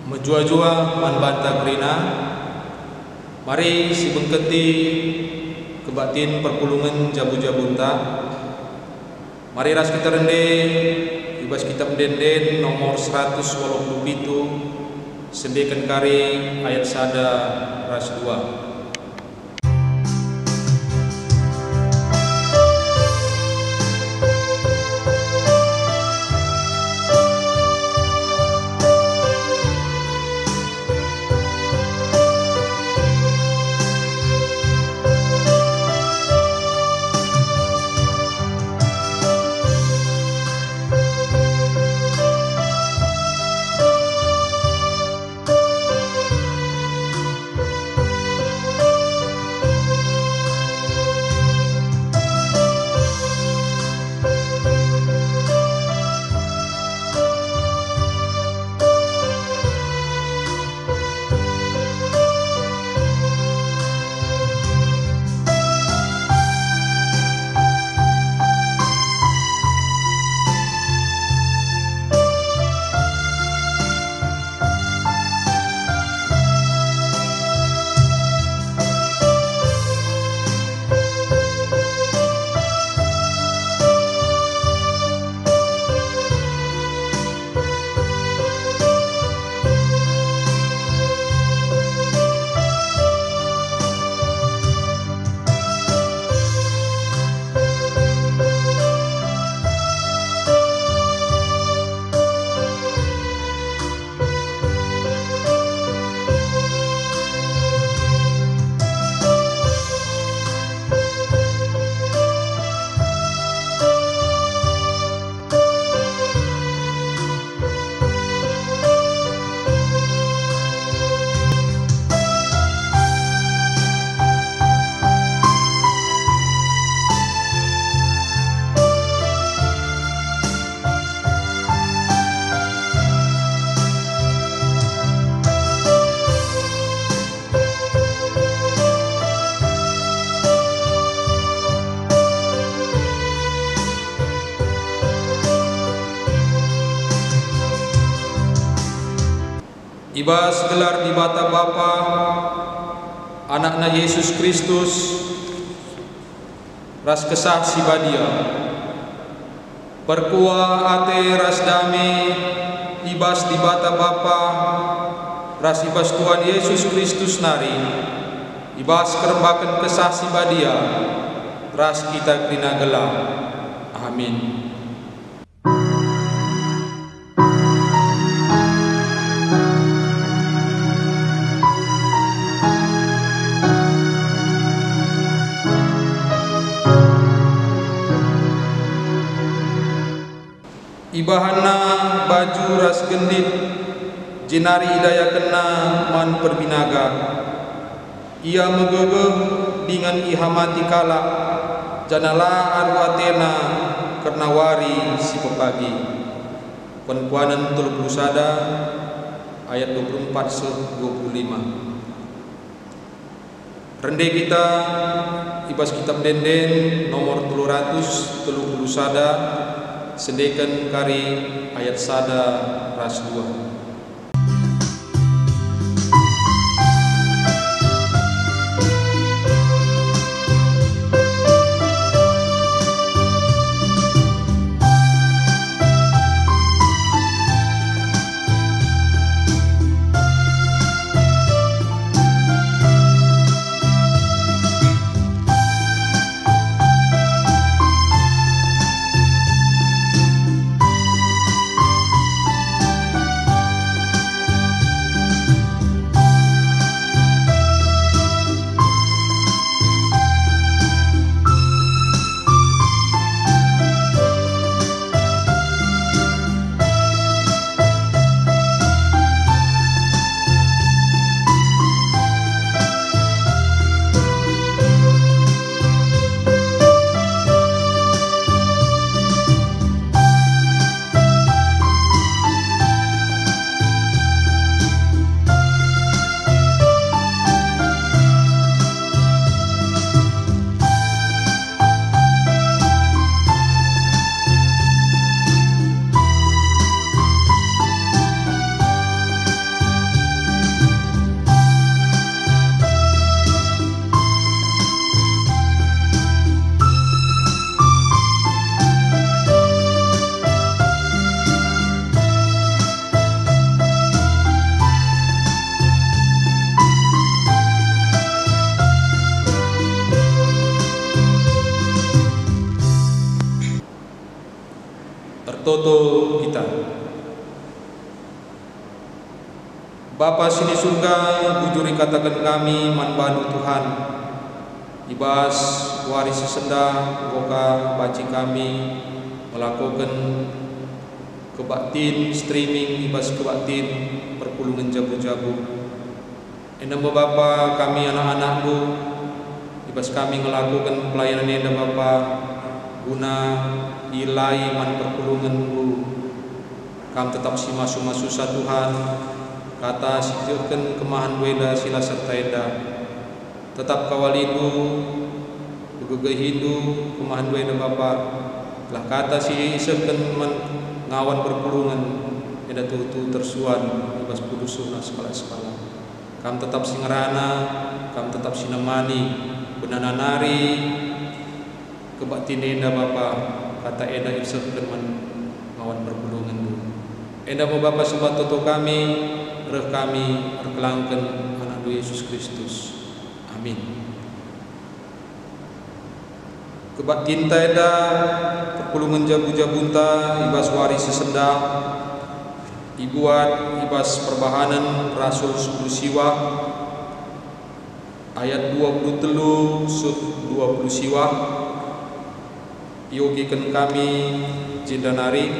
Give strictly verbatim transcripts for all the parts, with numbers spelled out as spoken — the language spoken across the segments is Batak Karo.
Mejuah-juah man banta kerina, mari sibengketi kebaktin perpulungen jabu-jabunta. Mari ras kita rende i bas Kitab Ende-enden nomor seratus waluh puluh pitu, sendeken kari ayat sada ras dua. I bas gelar Dibata Bapa, Anakna Jesus Kristus, ras Kesah Si Badia. Perkuah ate ras dame i bas Dibata Bapa ras i bas Tuhan Jesus Kristus nari, i bas kerembaken Kesah Si Badia ras kita kerina gelah. Amin. Ibahanna baju ras gendit, jenari idayakenna man perbinaga. Ia megegeh dingen ihamati kalak, janah la aru atena kerna wari si pepagi. Kuan-kuanen telu puluh sada ayat dua puluh empat seh dua puluh lima. Rende kita i bas Kitab Ende-enden nomor telu ratus telu puluh sada, sendeken kari ayat sada ras dua. Kita. Bapa si ni Surga, bujur ikataken kami man bandu Tuhan, i bas wari si sendah enggo ka banci kami ngelakoken kebaktin streaming i bas kebaktin perpulungen jabu-jabu. Enda me Bapa, kami anak-anakNdu, i bas kami ngelakoken pelayanen enda Bapa, guna ielai man perpulungenNdu. Kam tetap si masu-masusa Tuhan, kata si ietehken kemahenNdu enda si la serta enda. Tetap kawalindu, begegehindu kemahenNdu enda Bapa, gelah kata si isehken man ngawan perpulungen enda tuhu-tuhu tersuan i bas pusuhna sekalak-sekalak. Kam tetap si ngerana, Kam tetap si nemani, benana nari kebaktin enda Bapa, kata enda isehken man ngawan perpulungenNdu. Enda me Bapa sempat toto kami, reh kami erkelangken AnakNdu Yesus Kristus. Amin. Kebaktinta enda, perpulungen jabu-jabunta i bas wari si sendah, ibuat i bas Perbahanen Rasul sepuluh siwah, ayat dua puluh telu seh dua puluh siwah, iogiken kami jenda nari.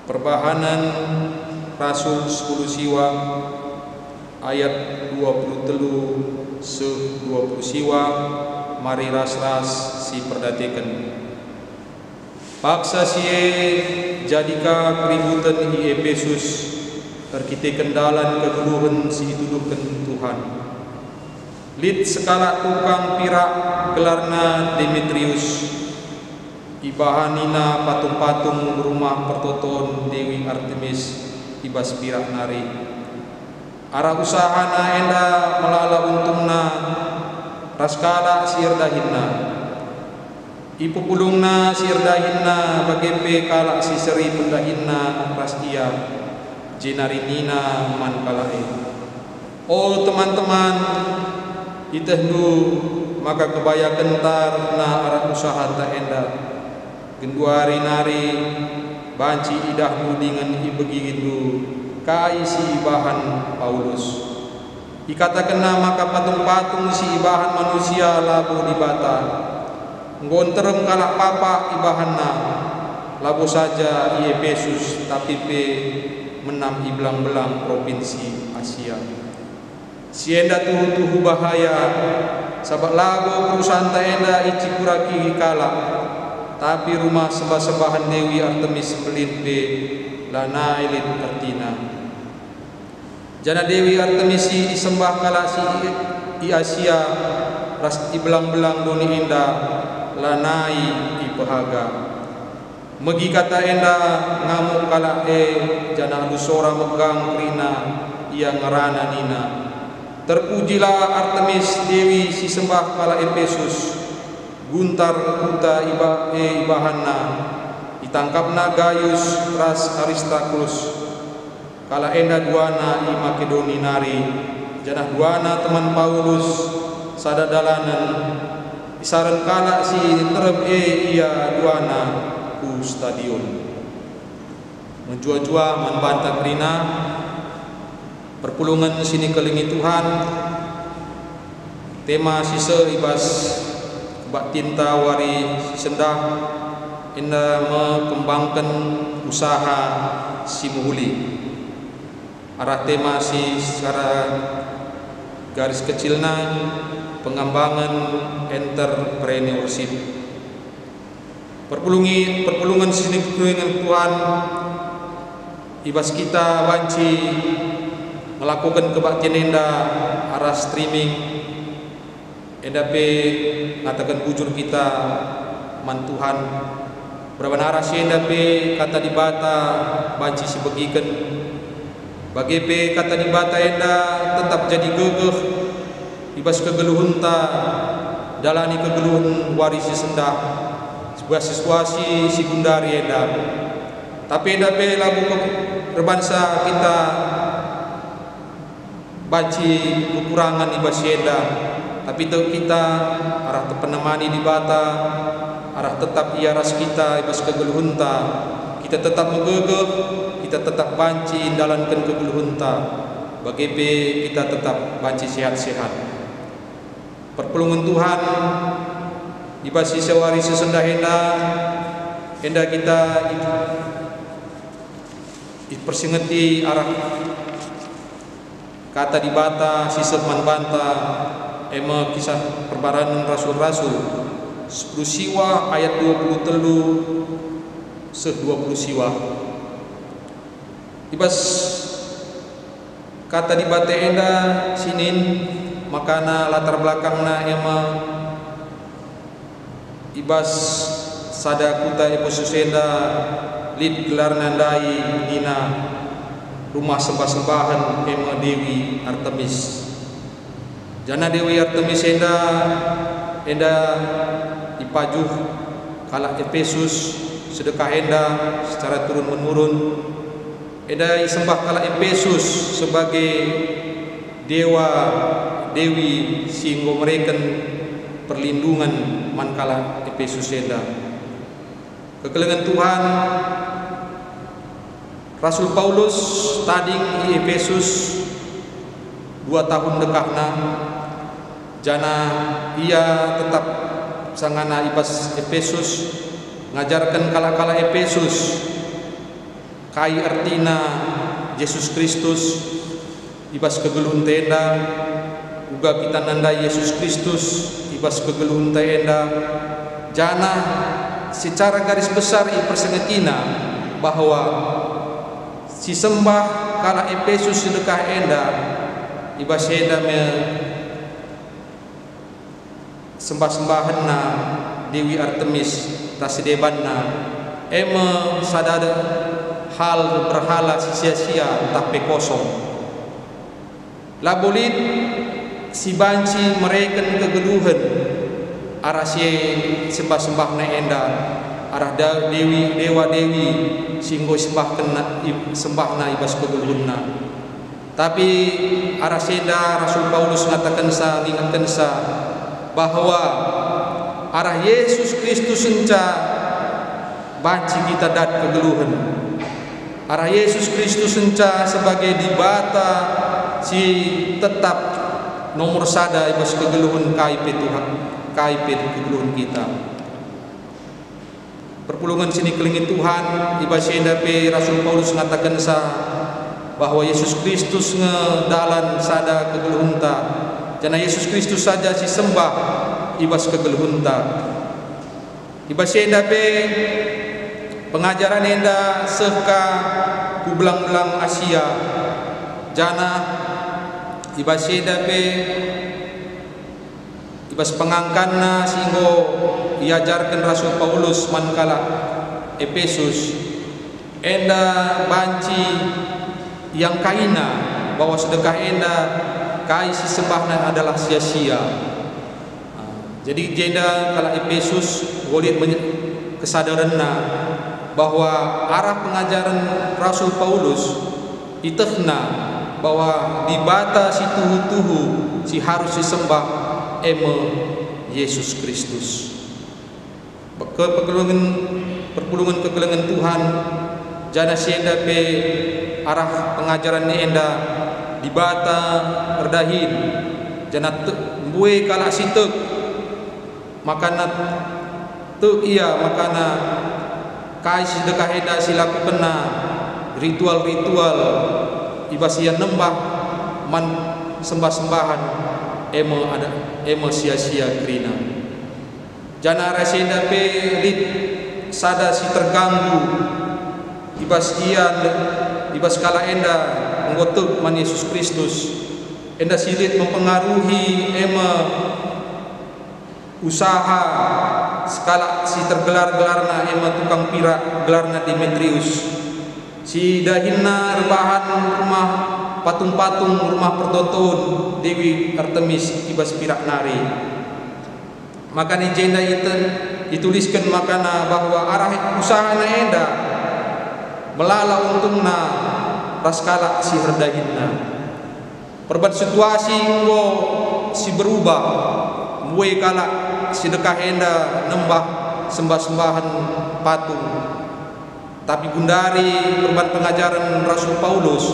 Perbahanen Rasul sepuluh siwah, ayat dua puluh telu seh dua puluh siwah, mari ras-ras siperdiateken. Paksa si e jadi ka keributen i Epesus erkiteken dalan kegeluhen si ituduhken Tuhan. Lit sekalak tukang pirak gelarna Demetrius, ibahanina patung-patung rumah pertoton Dewi Artemis i bas pirak nari. Arah usahana enda melala untungna ras kalak si erdahinna. Ipepulungna si erdahinna bage pe kalak si seri pendahinna ras ia, jenari nina man kalak e, "O teman-teman, ietehndu maka kebayakenta rehna arah usahanta enda. Genduari nari banci idahndu dingen ibegindu kai si ibahan Paulus. Ikatakenna maka patung-patung si ibahan manusia labo Dibata. Enggo nterem kalak papak ibahanna, labo saja i Epesus, tapi pe menam i belang-belang propinsi Asia. Si enda tuhu-tuhu bahaya, sabap labo perusanta enda icikuri kalak, tapi rumah sembah-sembahen Dewi Artemis mbelin pe lanai lit ertina." Janah Dewi Artemis si isembah kalak si i, i Asia ras i belang-belang doni enda lanai ipehaga. Megi kata enda ngamuk kalak e, janah alu sora megang kerina ia ngerana nina, "Terpujilah Artemis, dewi si sembah kalak Epesus!" Guntar kuta iba-, e ibahanna, itangkapna Gayus ras Aristarkus. Kalak enda duana i Makedoni nari, janah duana teman Paulus sada dalanen. Isaren kalak si nterem e ia duana ku stadion. Mejuah-juah man banta kerina, perpulungen si nikelengi Tuhan, tema si seh i bas kebaktinta wari si sendah enda me kembangken usaha si mehuli. Arah tema si secara garis kecilna, pengembangan entrepreneurship. Perpulungi-, perpulungen si nikelengi Tuhan, i bas kita banci ngelakoken kebaktin enda arah streaming, enda pe ngataken bujur kita man Tuhan. Perbahan arah si enda pe Kata Dibata banci sibegiken. Bage pe Kata Dibata enda tetap jadi gegeh i bas kegeluhenta, dalani kegeluhen wari si sendah, situasi-situasi si gundari enda. Tapi enda pe labo ke-, erbansa kita banci kekurangen i bas si enda, tapi tek kita arah tepenemani Dibata, arah tetap ia ras kita i bas kegeluhenta, kita tetap megegeh, kita tetap banci ndalanken kegeluhenta, bage pe kita tetap banci sehat-sehat. Perpulungen Tuhan, i bas si sewari si sendah enda, enda kita i-, ipersingeti arah Kata Dibata si seh man banta, e me Kisah Perbaranen Rasul-Rasul, sepuluh siwah ayat dua puluh telu seh dua puluh siwah. I bas Kata Dibata enda sinin makana latar belakangna e me i bas sada kuta Epesus enda lit gelarna ndai nina rumah sembah-sembahen e me Dewi Artemis. Janah Dewi Artemis enda, enda ipajuh kalak Epesus sedekah enda secara turun-menurun. Enda isembah kalak Epesus sebagai dewa dewi si enggo mereken perlindungen man kalak Epesus enda. Kekelengen Tuhan, Rasul Paulus tading i Epesus dua tahun dekahna, janah ia tetap sangana i bas Epesus, ngajarken kalak-kalak Epesus kai ertina Jesus Kristus i bas kegeluhenta enda, uga kita nandai Jesus Kristus i bas kegeluhenta enda, janah secara garis besar ipersingetiNa bahwa si sembah kalak Epesus si dekah enda, i bas enda me sembah-sembahenna Dewi Artemis ras si debanna, e me sada hal berhala si sia-sia ntah pe kosong. Labo lit si banci mereken kegeluhen arah si sembah-sembahna enda, arah da-, dewi, dewa-dewi si enggo isembahken, isembahna i bas kegeluhenna. Tapi arah si enda Rasul Paulus ngatakenca, ngingetkenca bahwa arah Jesus Kristus enca banci kita dat kegeluhen. Arah Jesus Kristus enca sebagai Dibata si tetap nomor sada i bas kegeluhen kai pe Tuhan, kai pe kegeluhen kita. Perpulungen si ikelengi Tuhan, i bas enda pe Rasul Paulus ngatakenca bahwa Jesus Kristus nge dalan sada kegeluhenta, janah Jesus Kristus saja si sembah i bas kegeluhenta. I bas enda pe pengajaren enda seh ka ku belang-belang Asia, janah i bas enda pe i bas pengangkanna si enggo iajarken Rasul Paulus man kalak Epesus, enda banci iangkaina bahwa sedekah enda kai si sembahna adalah sia-sia. Jadi jenda kalak Epesus enggo lit menye-, kesadarenna bahwa arah pengajaren Rasul Paulus, itehna bahwa Dibata si tuhu-tuhu si harus sisembah e me Jesus Kristus. Ke-, pekelungen, perpulungen kekelengen Tuhan, janah si enda pe arah pengajaren enda Dibata erdahin, janah te-, mbue kalak si tek, makana tek ia, makana kai si dekah enda si lakukenna, ritual-ritual i bas ia nembah man sembah-sembahen, e me ada, e me sia-sia kerina. Janah arah si enda pe lit sada si terganggu i bas ia, i bas kalak enda enggo tek man Jesus Kristus. Enda si lit mempengaruhi e me usaha sekalak si tergelar-gelarna e me tukang pirak, gelarna Demetrius, si dahinna erbahan rumah patung-patung, rumah pertoton Dewi Artemis i bas pirak nari. Maka i jenda ite-, itulisken makana bahwa arah usahana enda melala untungna ras kalak si erdahinna. Perban situasi enggo si berubah, mbue kalak si dekah enda nembah sembah-sembahen patung. Tapi gundari perban pengajaren Rasul Paulus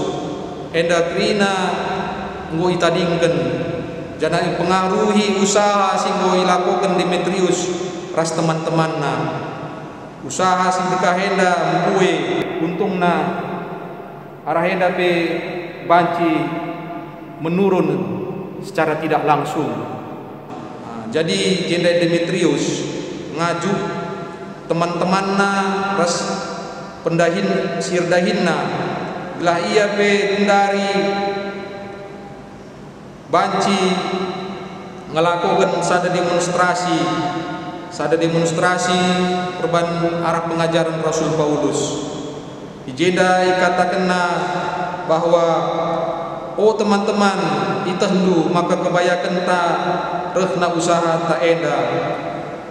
enda kerina enggo itadingken, janah ipengaruhi usaha si enggo ilakoken Demetrius ras teman-temanna. Usaha si dekah enda mbue untungna, arah enda pe banci menurun secara tidak langsung. Ah, jadi jenda Demetrius ngajuk teman-temanna ras pendahin si erdahinna, gelah ia pe gundari banci ngelakoken sada demonstrasi, sada demonstrasi perban arah pengajaren Rasul Paulus. I jenda ikatakenna bahwa, "O teman-teman, itehndu maka kebayakenta rehna usahanta enda.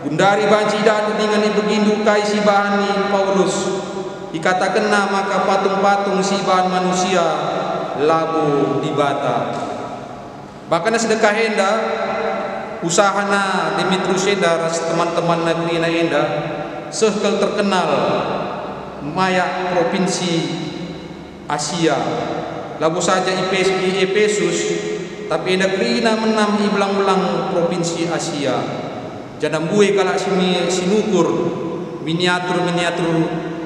Gundari banci idahndu dingen ibegindu kai si ibahan Paulus. Ikatakenna maka patung-patung si ibahan manusia labo Dibata." Bahkan sedekah enda, usahana Demetrius enda ras teman-temanna kerina enda seh kal terkenal mayak propinsi Asia. Labo saja i Pes-, i Epesus, tapi enda kerina menam i belang-belang propinsi Asia. Janah mbue kalak si mi-, si nukur miniatur-miniatur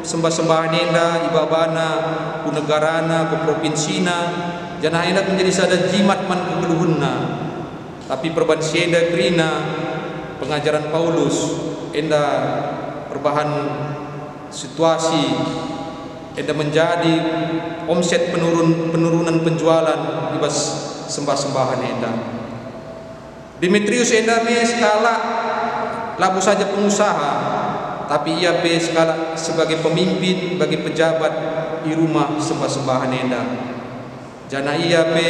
sembah-sembahen enda ibabana ku negarana, ku propinsina, janah enda menjadi sada jimat man kegeluhenna. Tapi perban si enda kerina pengajaren Paulus enda perbahan situasi enda menjadi omset penurun, penurunan penjualan i bas sembah-sembahen enda. Demetrius enda me sekalak labo saja pengusaha, tapi ia pe sekalak sebagai pemimpin bagi pejabat i rumah sembah-sembahen enda. Janah ia pe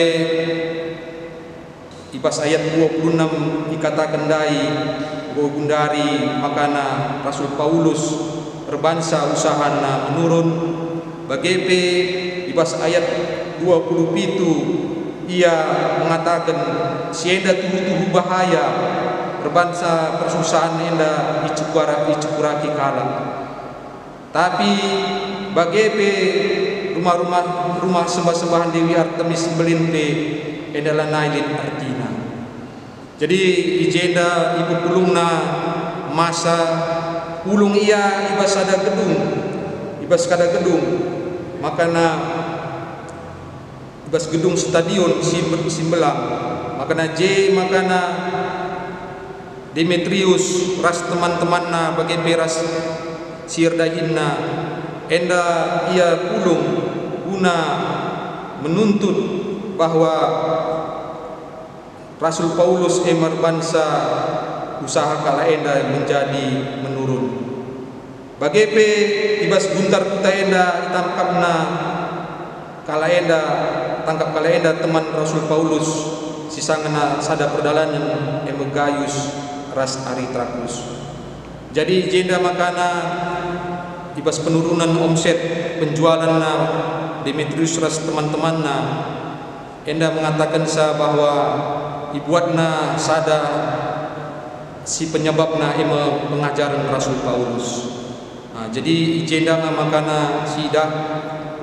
i bas ayat dua puluh enem ikataken ndai, enggo gundari makana Rasul Paulus erbansa usahana menurun, bage pe i bas ayat dua puluh pitu ia mengataken, "Si enda tuhu-tuhu bahaya, erbansa persusahen enda icukura-, icukuraki kalak." Tapi bage pe rumah-rumah, rumah sembah-sembahen Dewi Artemis mbelin pe enda lanai lit artina. Jadi i jenda ipepulungna masa, pulung ia i bas sada gedung, i bas sada gedung, makana i bas gedung stadion si mbe-, si mbelang, makana je makana Demetrius ras teman-temanna bage pe ras si erdahinna enda ia pulung guna menuntut bahwa Rasul Paulus e me erbansa usaha kalak enda menjadi menurun. Bage pe i bas guntar kuta enda itangkapna kalak enda, tangkap kalak enda teman Rasul Paulus si sangana sada perdalanen, e me Gayus ras Aristarkus. Jadi i jenda makana i bas penurunan omset penjualanna Demetrius ras teman-temanna, enda mengatakensa bahwa ibuatna sada si penyebabna e me pengajaren Rasul Paulus. Nah, jadi i jenda nge makana siidah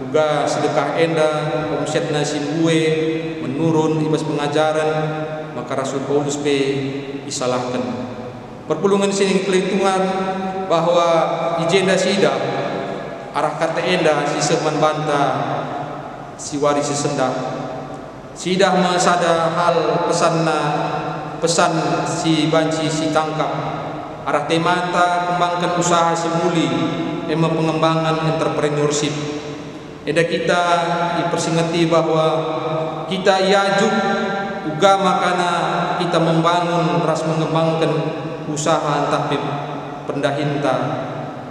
uga sedekah enda omsetna si mbue menurun i bas pengajaren, maka Rasul Paulus pe isalahken. Perpulungen si ningkelitungan bahwa i jenda siidah arah kata enda si seh man banta si wari si sendah. Siidah me sada hal pesanna, pesan si banci sitangkap arah temanta kembangken usaha si muli, e me pengembangan entrepreneurship. Enda kita ipersingeti bahwa kita iajuk uga makana kita membangun ras mengembangken usaha ntah pe pendahinta,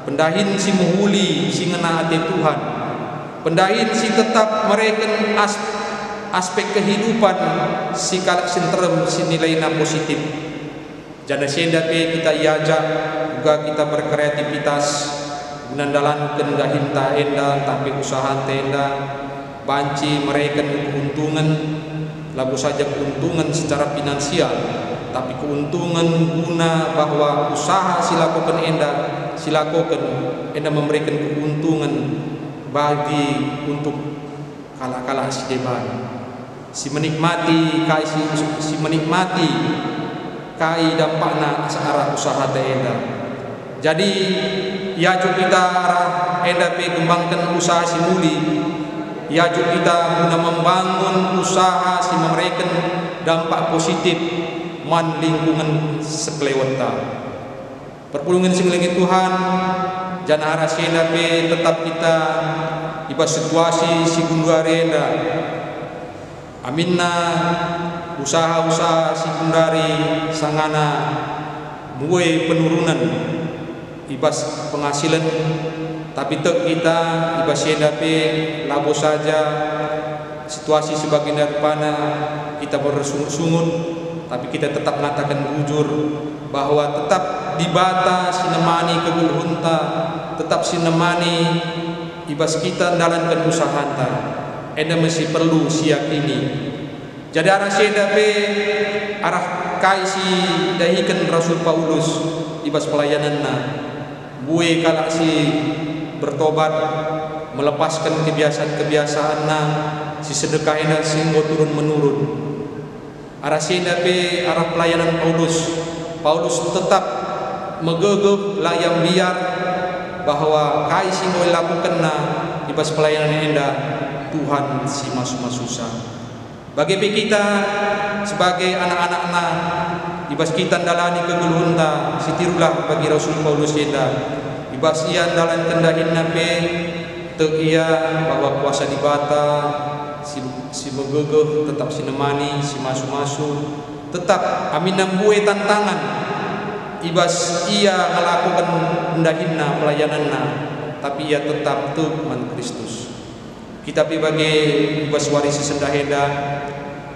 pendahin si mehuli si ngena ate Tuhan, pendahin si tetap mereken as-, aspek kehidupan si kalak si nterem si nilaina positif. Janah si enda pe kita iajak uga kita berkreativitas guna ndalanken dahinta enda ntah pe usahanta enda banci mereken keuntungan, labo saja keuntungan secara finansial, tapi keuntungan guna bahwa usaha si lakoken enda, si lakoken enda memberikan keuntungan bagi untuk kalak-kalak si deban, si menikmati kai si, si menikmati kai dampakna asa arah usahata enda. Jadi, iajuk kita arah enda pe kembangken usaha si muli. Iajuk kita guna membangun usaha si mereken dampak positif man lingkungen sekelewetta. Perpulungen si ngelengi Tuhan, janah arah si enda pe tetap kita i bas situasi si genduari enda. Aminna usaha-usaha si genduari sangana mbue penurunen i bas pengasilen, tapi tek kita i bas si enda pe labo saja situasi si bagenda rupana kita bersungut-sungut, tapi kita tetap ngataken bujur bahwa tetap Dibata si nemani kegeluhenta, tetap si nemani i bas kita ndalanken usahanta, enda me si perlu siakini. Jadi arah si enda pe arah kai si idahiken Rasul Paulus i bas pelayananna. Mbue kalak si bertobat, melepasken kebiasaan-kebiasaanna si sedekah enda si enggo turun-menurun. Arah si enda pe arah pelayanan Paulus. Paulus tetap megegeh, la ia mbiar bahwa kai si enggo ilakokenna i bas pelayanan enda Tuhan si masu-masusa. Bage pe kita, sebagai anak-anakNa, i bas kita ndalani kegeluhenta, sitirulah bagi Rasul Paulus enda. I bas ia ndalanken dahinna pe, tek ia bahwa kuasa Dibata si, si megegeh, tetap si nemani, si masu-masu, tetap aminna mbue tantangan i bas ia ngelakoken dahinna pelayananna, tapi ia tetap tek man Kristus. Kita pe bage i bas wari si sendah enda,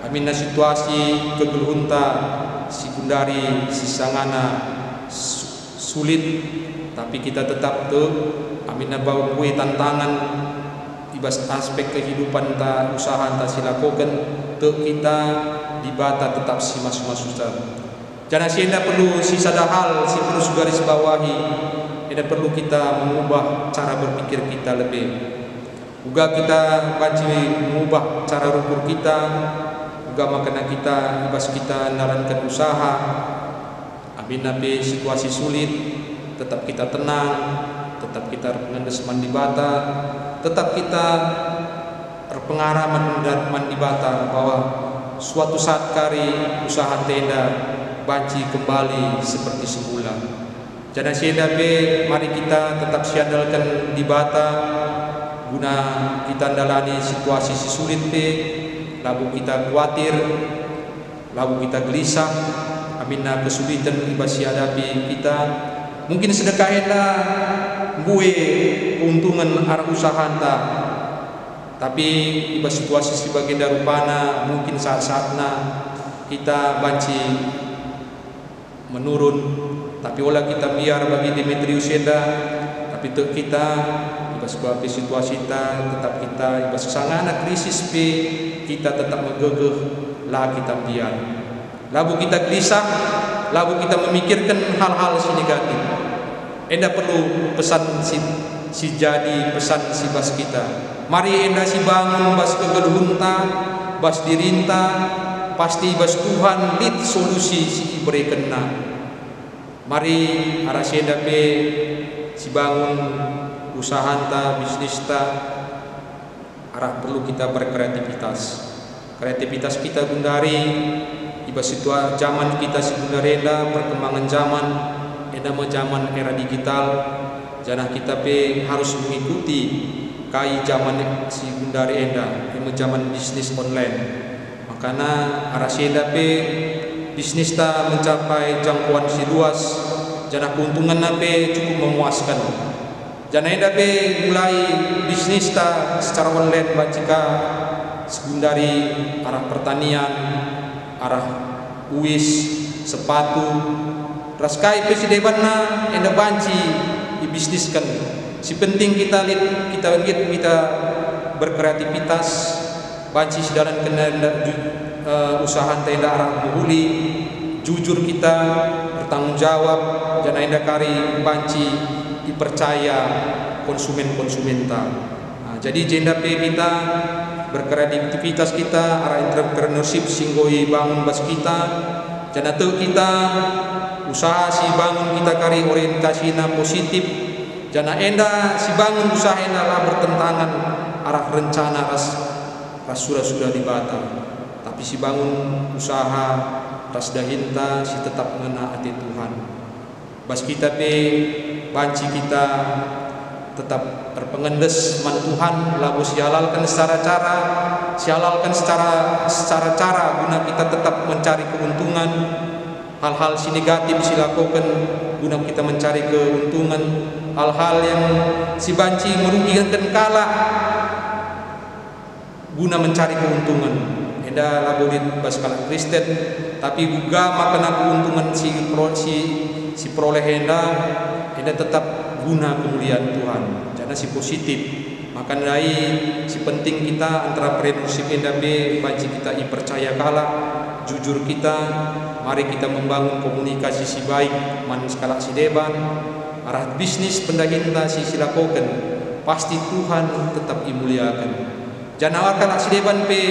aminna situasi kegeluhenta si genduari si sangana su-, sulit, tapi kita tetap tek, aminna bau mbue tantangan i bas aspek kehidupenta, usahanta si lakoken, tek kita, Dibata tetap si masu-masusa. Janah si enda perlu si sada hal si perlu sigarisbawahi, enda perlu kita mengubah cara berpikir kita lebe. Uga kita banci mengubah cara rukur kita, uga makana kita i bas kita ndalanken usaha, aminna pe situasi sulit, tetap kita tenang, tetap kita erpengendes man Dibata, tetap kita erpengarah man, man Dibata bahwa suatu saat kari usahanta enda banci kembali seperti semula. Janah si enda pe mari kita tetap siandalken Dibata guna kita ndalani situasi si sulit pe, labo kita kuatir, labo kita gelisah, aminna kesuliten i bas si iadapi kita. Mungkin sedekah enda mbue keuntungen arah usahanta, tapi i bas situasi si bagenda rupana mungkin saat-saatna kita banci menurun, tapi ola kita mbiar bagi Demetrius enda, tapi tek kita, i bas kuatir situasita, tetap kita, i bas sangana krisis pe, kita tetap megegeh, la kita mbiar. Labo kita gelisah, labo kita memikirken hal-hal si negatif. Enda perlu pesan si, si jadi pesan si bas kita. Mari enda sibangun bas kegeluhenta, bas dirinta, pasti bas Tuhan lit solusi si iberekenNa. Mari arah si enda pe sibangun usahanta, bisnista, arah perlu kita berkreativitas. Kreativitas kita gundari, i bas situa-, jaman kita si gundari enda, perkembangan jaman, enda me jaman era digital, janah kita pe harus mengikuti kai jaman si gundari enda, e me jaman bisnis online. Makana arah si enda pe bisnista mencapai jangkauan si luas, janah keuntunganna pe cukup memuaskan. Janah enda pe mulai bisnista secara online banci ka si gundari arah pertanian, arah uis, sepatu, ras kai pe si debanna enda banci ibisnisken. Si penting kita lit, kita lit, kita berkreativitas, banci sidalanken enda ju-, eh, usahanta enda arah mehuli, Jujur kita, bertanggung jawab, janah enda kari banci ipercaya konsumen-konsumenta. Ah, jadi jenda pe kita berkreativitas kita arah entrepreneurship si enggo ibangun bas kita, janah tek kita usaha si ibangun kita kari orientasina positif, janah enda si bangun usaha enda la bertentangan arah rencana ras, ras sura-sura Dibata, tapi si bangun usaha ras dahinta si tetap ngena ate Tuhan. Bas kita pe banci kita tetap erpengendes man Tuhan, labo sihalalken secara cara, sihalalken secara, secara cara guna kita tetap mencari keuntungan, hal-hal si negatif silakoken guna kita mencari keuntungan, hal-hal yang si banci merugiken kalak guna mencari keuntungan. Enda labo lit bas kalak Kristen, tapi uga makena keuntungan si pro-, si, si peroleh enda, enda tetap guna kemulian Tuhan, janah si positif. Maka ndai si penting kita entrepreneurship enda pe banci kita ipercaya kalak, jujur kita, mari kita membangun komunikasi si baik man sekalak si deban, arah bisnis pendahinta si silakoken, pasti Tuhan tetap imuliaken. Janah kalak si deban pe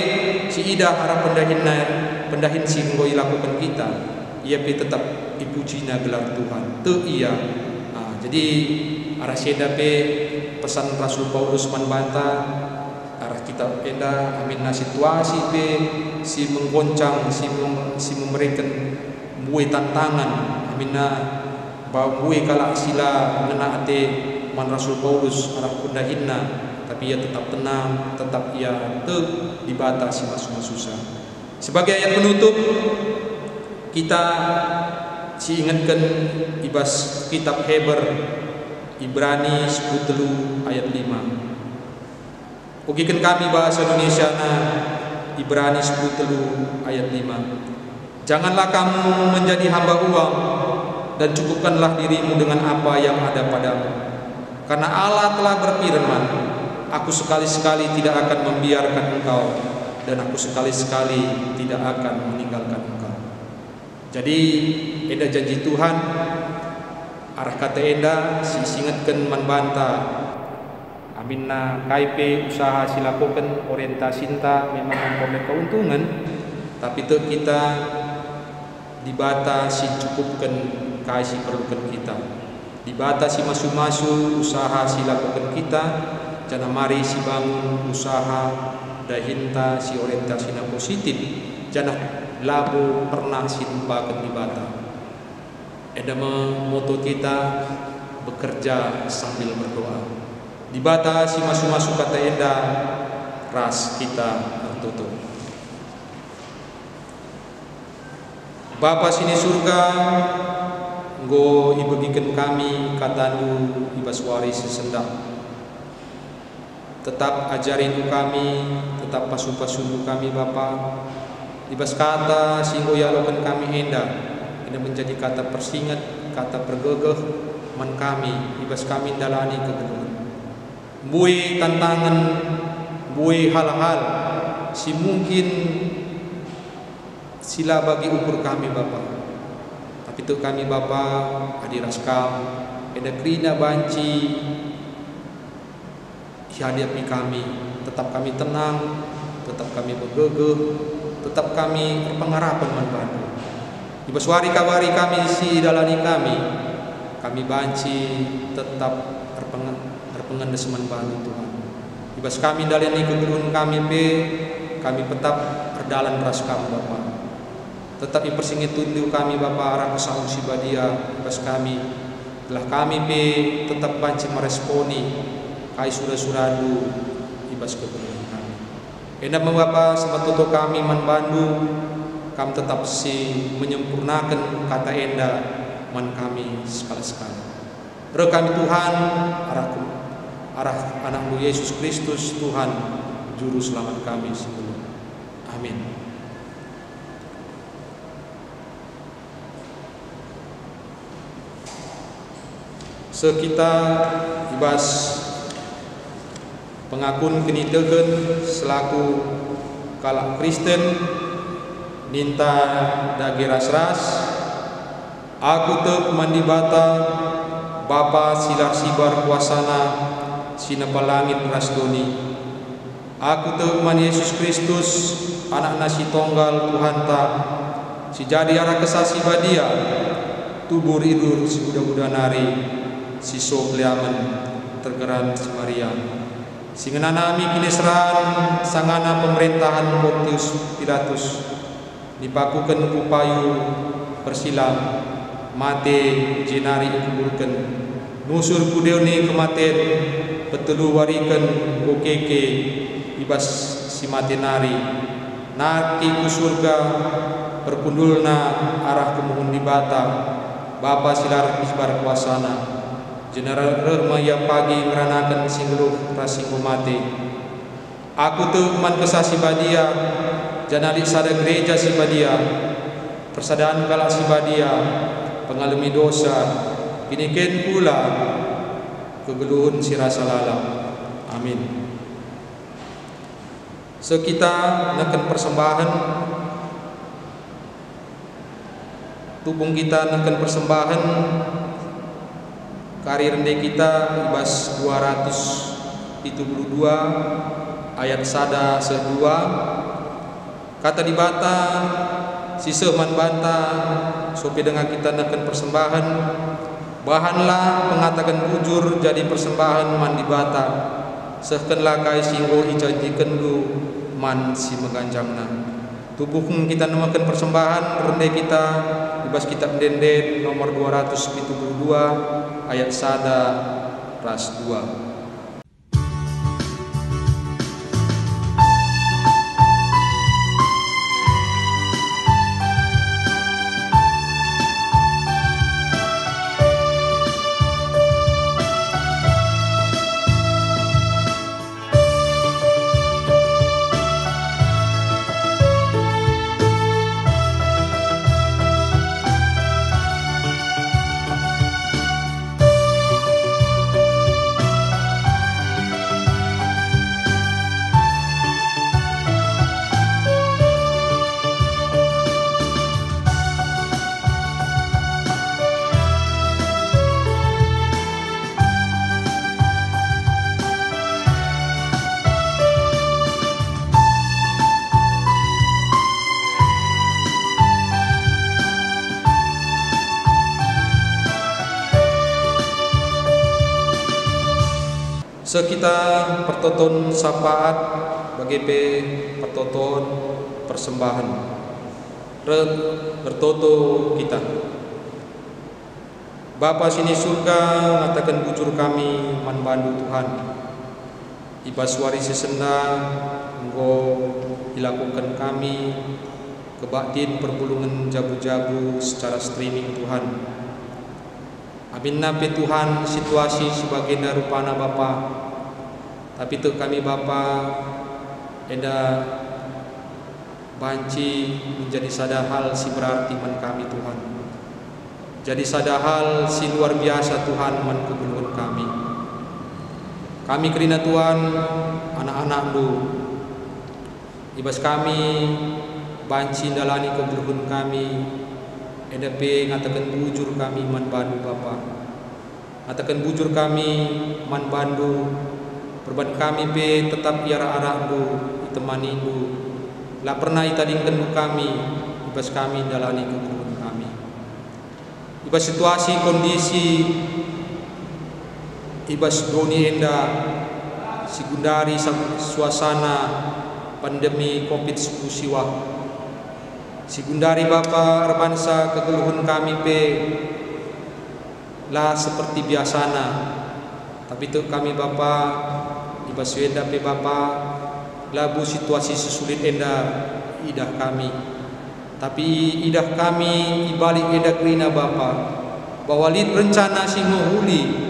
si idah arah pendahinna, pendahin si enggo ilakoken kita, ia pe tetap ipujina gelar Tuhan. Tek ia. Ah, jadi arah si enda pe pesan Rasul Paulus man banta, arah kita enda aminna situasi pe si menggoncang, si mem-, si memereken mbue tantangan, aminna ba mbue kalak si la ngena ate man Rasul Paulus arah pendahinna, tapi ia tetap tenang, tetap ia tek Dibata si masu-masusa. Sebagai ayat penutup, kita siingetken i bas kitab Heber, Ibrani sepuluh telu ayat lima. Ogiken kami bahasa Indonesiana, Ibrani sepuluh telu ayat lima. "Janganlah kamu menjadi hamba uang, dan cukupkanlah dirimu dengan apa yang ada padamu. Karena Allah telah berfirman, 'Aku sekali-sekali tidak akan membiarkan engkau, dan Aku sekali-sekali tidak akan meninggalkan engkau.'" Jadi, enda janji Tuhan, arah kata enda si isingetken man banta. Aminna kai pe usaha si lakoken orientasinta memang memperoleh keuntungan, tapi tek kita Dibata si cukupken kai si perluken kita. Dibata si masu-masu usaha si lakoken kita, janah mari si bangun usaha dahinta si orientasina positif, janah labo pernah si lupaken Dibata. Enda me moto kita, bekerja sambil berdoa. Dibata si masu-masu kata enda ras kita ertoto. Bapa si ni Surga, enggo ibegiken kami kataNdu i bas wari si sendah. Tetap ajarindu kami, tetap pasu-pasundu kami, Bapa. I bas kata si enggo ialoken kami enda, enda menjadi kata persinget, kata pergegeh man kami, i bas kami ndalani kegeluhen. Mbue tantangen, mbue hal-hal si mungkin si la bagi ukur kami, Bapa. Tapi tek kami, Bapa, adi ras Kam, enda kerina banci ihadapi kami, tetap kami tenang, tetap kami begegeh, tetap kami erpengarapen man baNdu. I bas wari-wari kami si idalani kami, kami banci tetap erpenge-, erpengendes man baNdu, Tuhan. I bas kami ndalani kegeluhen kami pe, kami tetap erdalan ras Kam, Bapa. Tetap ipersingetndu kami, Bapa, arah kesahun si badia i bas kami, gelah kami pe tetap banci meresponi kai sura-suraNdu i bas kegeluhen kami. Enda me, Bapa, si matoto kami man baNdu, Kam tetap si menyempurnaken kata enda man kami sekali-sekali. Reh kami, Tuhan, arah, arah AnakNdu Yesus Kristus, Tuhan, Juru Selamat kami si nggeluh. Amin. Seh kita i bas pengakun kiniteken selaku kalak Kristen, Ninta dage ras-ras, "Aku tek man Dibata, Bapa si la ersibar kuasaNa, si nepa langit ras doni. Aku tek man Jesus Kristus, AnakNa si Tonggal, Tuhanta, si jadi arah Kesah Si Badia, tubur i bas si Guda-guda nari, si so keliamen, tergeran si Maria, si ngenanami kiniseran sangana pemerentahen Pontius Pilatus, dipakuken ku payu persilang, mate, jenari ikuburken, nusur ku doni kematen, petelu wariken enggo keke i bas si mate nari, nangkih ku Surga, perkundulna arah kemuhen Dibata, Bapa si la ersibar kuasaNa, jenari reh me Ia pagi ngeranaken si nggeluh ras si enggo mate. Aku tek man Kesah Si Badia, janah lit sada gereja si badia, persadan kalak si badia, pengalemi dosa, kiniken kula, kegeluhen si rasa lalap. Amin." Seh kita nehken persembahen. Tupung kita nehken persembahen, kari rende kita i bas dua ratus pitu puluh dua ayat sada seh dua. Kata Dibata si seh man banta, sope denga kita nehken persembahen, bahanlah pengataken bujur jadi persembahen man Dibata, sehkenlah kai si enggo ijanjikenndu man si meganjangna. Tubuhken kita nemehken persembahen rende kita i bas Kitap Ende-enden nomor dua ratus pitu puluh dua ayat sada ras dua. Seh kita pertoton sapaat, bage pe pertoton persembahen. Reh ertoto kita. Bapa si ni Surga, ngataken bujur kami man baNdu, Tuhan. I bas wari si senda enggo ilakoken kami kebaktin perpulungen jabu-jabu secara streaming, Tuhan. Aminna pe, Tuhan, situasi si bagenda rupana, Bapa. Tapi tek kami, Bapa, enda banci menjadi sada hal si berarti man kami, Tuhan. Jadi sada hal si luar biasa, Tuhan, man kegeluhen kami. Kami kerina, Tuhan, anak-anakNdu. I bas kami banci ndalani kegeluhen kami, enda pe ngataken bujur kami man baNdu, Bapa. Ngataken bujur kami man baNdu, perban kami pe tetap i arah-arahNdu, itemanindu. La pernah itadingkenNdu kami, i bas kami ndalani kegeluhen kami. I bas situasi kondisi i bas doni enda, si gundari sa-, suasana pandemi covid sepuluh siwah, si gundari Bapa erbansa kegeluhen kami pe la seperti biasana. Tapi tek kami, Bapa, i bas si enda pe, Bapa, labo situasi si sulit enda idah kami. Tapi idah kami i balik enda kerina, Bapa, bahwa lit rencana si mehuli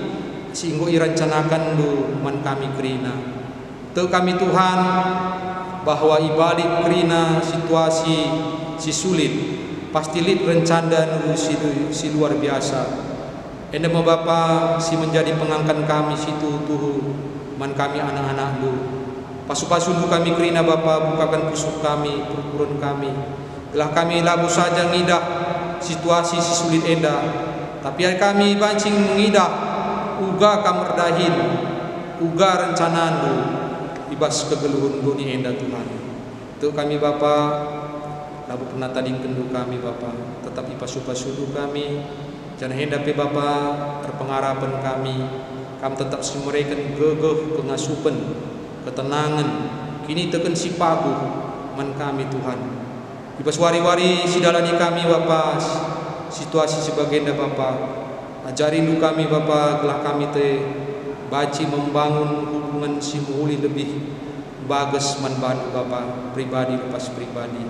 si enggo irencanakenNdu man kami kerina. Tek kami, Tuhan, bahwa i balik kerina situasi si sulit, pasti lit rencanaNdu si, si luar biasa. Enda me Bapa si menjadi pengangkan kami si tuhu-tuhu man kami anak-anakNdu. Pasu-pasuNdu kami kerina Bapa, bukaken pusuh kami, perukuren kami. Gelah kami labo saja ngidah situasi si sulit enda, tapi kami banci ngidah uga Kam erdahin, uga rencanaNdu i bas kegeluhen doni enda, Tuhan. Tek kami, Bapa, labo pernah tadingkenNdu kami, Bapa, tetap ipasu-pasuNdu kami, janah enda pe, Bapa, erpengarapen kami, Kam tetap si mereken gegeh, kengasupen, ketenangen, kiniteken si paguh man kami, Tuhan. I bas wari-wari si dalani kami, Bapa, situasi si bagenda, Bapa, ajarindu kami, Bapa, gelah kami te banci membangun hubungan si mehuli lebih bages man bandu, Bapa, pribadi lepas pribadi.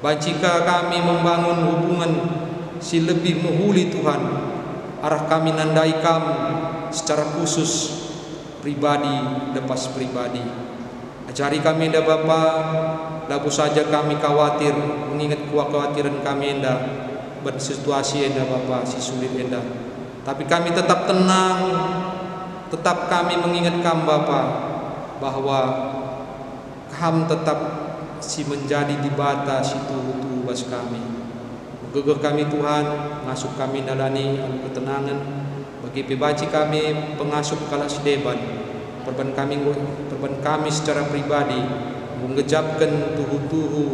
Banci ka kami membangun hubungan si lebih mehuli, Tuhan, arah kami nandai Kam secara khusus, pribadi lepas pribadi. Ajari kami enda, Bapa, labo saja kami khawatir mengingat kekuatiren kami enda, bas situasi enda, Bapa, si sulit enda. Tapi kami tetap tenang, tetap kami mengingat Kam, Bapa, bahwa Kam tetap si menjadi Dibata si tuhu-tuhu bas kami. Megegeh kami, Tuhan, ngasup kami ndalani alu ketenangen, bage pe banci kami pengasup kalak si deban. Perban kami enggo, perban kami secara pribadi enggo ngejapken tuhu-tuhu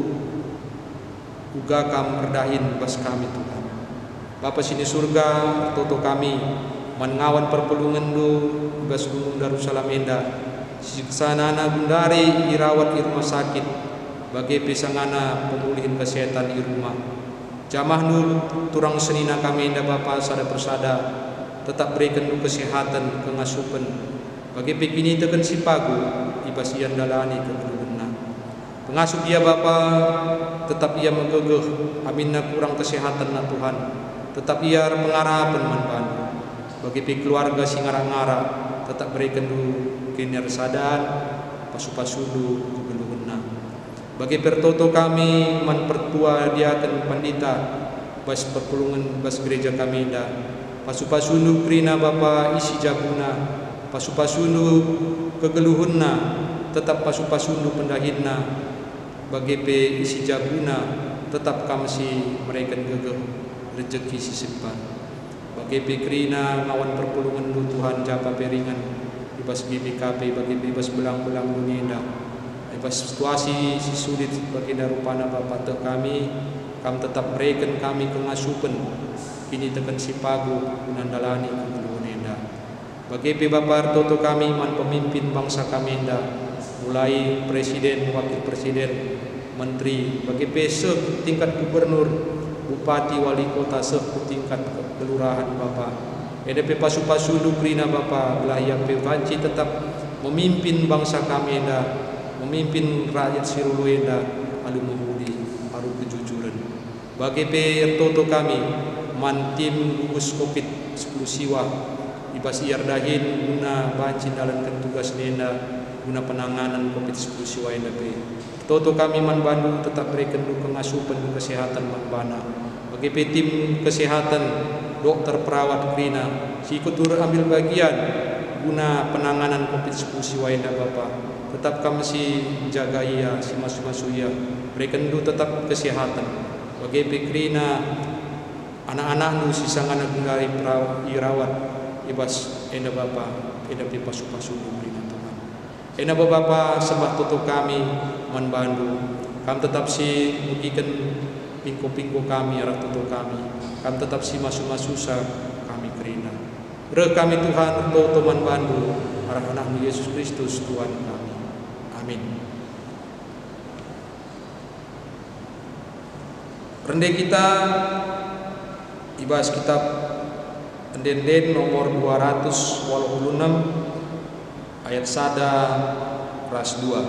uga Kam erdahin bas kami, Tuhan. Bapa si ni Surga, ertoto kami man ngawan perpulungenNdu i bas Gunung Darusalam enda, si seksana gundari irawat i rumah sakit, bage pe sangana pemulihen kesehatan i rumah. JamahNdu turang senina kami enda, Bapa, sada persada, tetap berekenNdu kesehaten, kengasupen, bage pe kiniteken si paguh i bas ia ndalani kegeluhenna. Pengasup ia, Bapa, tetap ia megegeh, aminna kurang kesehatenna, Tuhan, tetap ia erpengarapen man bandu. Bage pe keluarga si ngarak-ngarak, tetap berekenNdu kiniarsadan, pasu-pasuNdu kegeluhenna. Bage pe ertoto kami man pertua, diaken, pandita, bas perpulungen, bas gereja kami enda. Pasu-pasuNdu kerina, Bapa, isi jabuna, pasu-pasuNdu kegeluhenna, tetap pasu-pasuNdu pendahinna, bage pe isi jabuna, tetap Kam si mereken gegeh, rejeki si sempat. Bage pe kerina ngawan perpulungenNdu, Tuhan, japa pe ringan, i bas G B K P, bage pe i bas belang-belang doni enda. I bas situasi si sulit bagenda rupana, Bapa, tek kami, Kam tetap mereken kami kengasupen, kiniteken si paguh guna ndalani kegeluhen enda. Bage pe, Bapa, ertoto kami man pemimpin bangsa kami enda, mulai presiden, wakil presiden, menteri, bage pe seh ku tingkat gubernur, bupati, wali kota, seh ku tingkat ke-, kelurahan, Bapa. Enda pe pasu-pasuNdu kerina, Bapa, gelah ia pe banci tetap memimpin bangsa kami enda, memimpin rakyat si rulu enda alu mehuli, alu kejujuren. Bage pe ertoto kami man tim gugus covid sepuluh siwah, i bas ia erdahin guna banci ndalanken tugas enda guna penanganan covid sepuluh siwah enda pe. Ertoto kami man bandu, tetap berekenndu kengasupen kesehatan man bana. Bage pe tim kesehatan, dokter, perawat kerina, si ikut turut ambil bagian guna penanganan covid sepuluh siwah enda, Bapa. Tetap kam si njaga ia, si masu-masu ia. Berekenndu tetap kesehatan. Bage pe kerina anak-anakndu si sangana genduari pera-, irawat i bas enda, Bapa, enda pe pasu-pasundu kerina, Tuhan. Enda, Bapa, sembah toto kami man bandu. Kam tetap si megiken pingko-pingko kami arah toto kami. Kam tetap si masu-masusa kami kerina. Reh kami, Tuhan, ertoto man bandu arah anakndu Yesus Kristus, Tuhan kami. Amin. Rende kita i bas kitab Ende-enden nomor dua ratus waluh puluh enem, ayat sada ras dua.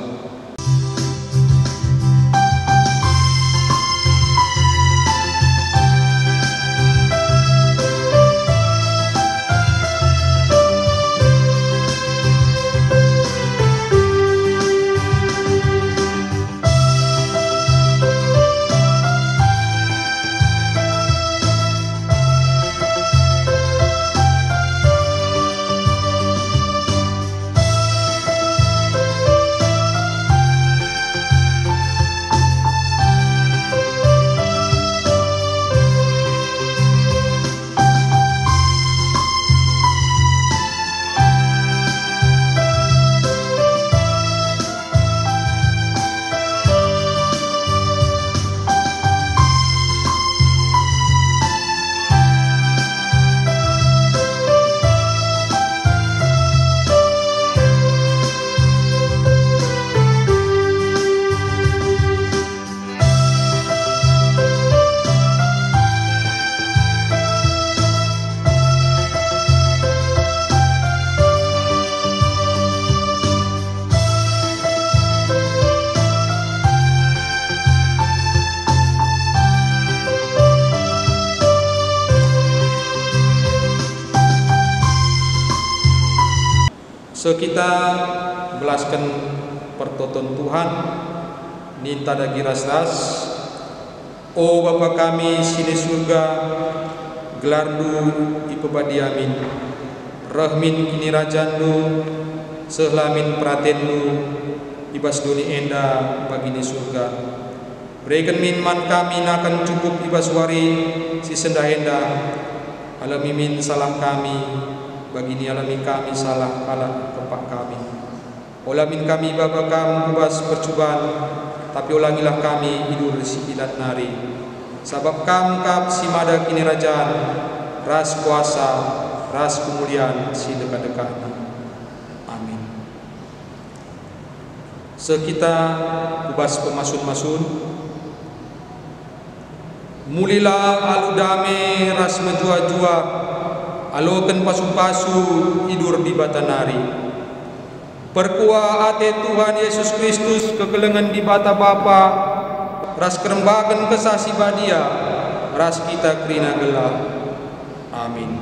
Seh kita belasken pertoton Tuhan, ninta dage ras-ras. O Bapa kami si i Surga, gelarNdu ipebadia min. Reh min kinirajanNdu, sehlah min peratenNdu i bas doni enda bagi i Surga. Bereken min man kami nakan cukup i bas wari si sendah enda. Alemi min salah kami, bagi nialemi kami salah kalak kempak kami. Ola min kami ibaba Kam ku bas percuban, tapi olangilah kami idur si ilat nari. Sabap Kam kap si mada kinirajan, ras kuasa, ras kemulian si ndekah-ndekahna. Amin. Seh kita ku bas pemasun-masun. Mulilah alu dame ras mejuah-juah, aloken pasu-pasu idur Dibata nari. Perkuah ate Tuhan Yesus Kristus, kekelengen Dibata Bapa, ras kerembaken Kesah Si Badia, ras kita kerina gelah. Amin.